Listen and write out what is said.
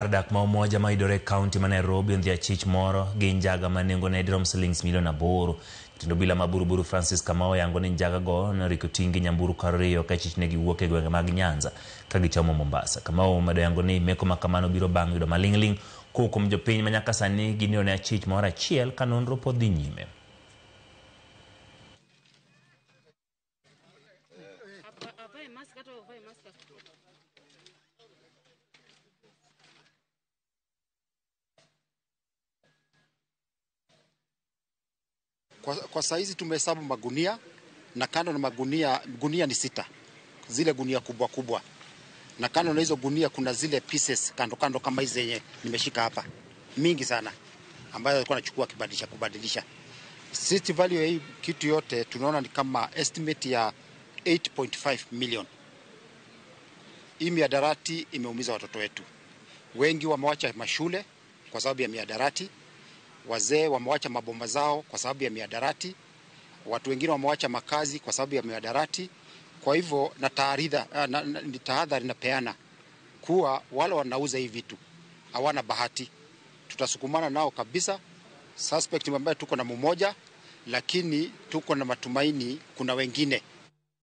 Kar dak ma Umoja mayudore e kaunti ma Nairobi ondhi achich moro gi njaga ma nengone dirom silings milion 8. Jatend obila ma Buruburu Francis Kamau oyango ni njaga go noriko oting' gi nyamburko 2 ka achich ne giwuok e gwenge mag Nyanza ka gichomo Mombasa. Kamau omedo yango ni meko ma kamano biro bang' yudo maling'ling' kowuok kuom jopiny ma nyaka sani gineno ne achich moro achiel ka nonro pod dhi nyime. Kwa saizi tumehesabu magunia na kando na magunia, gunia ni 6, zile gunia kubwa kubwa, na kando na hizo gunia kuna zile pieces kando kando kama hizi zenye nimeshika hapa mingi sana ambazo alikuwa anachukua akibadilisha kubadilisha. City value ya hii kitu yote tunaona ni kama estimate ya 8.5 million. Hii mihadarati imeumiza watoto wetu. Wengi wamewacha mashule kwa sababu ya mihadarati. Wazee wamewacha mabomba zao kwa sababu ya mihadarati. Watu wengine wamewacha makazi kwa sababu ya mihadarati. Kwa hivyo ni tahadhari napeana kuwa wale wanauza hii vitu hawana bahati. Tutasukumana nao kabisa. Suspect ambaye tuko na mmoja, lakini tuko na matumaini kuna wengine.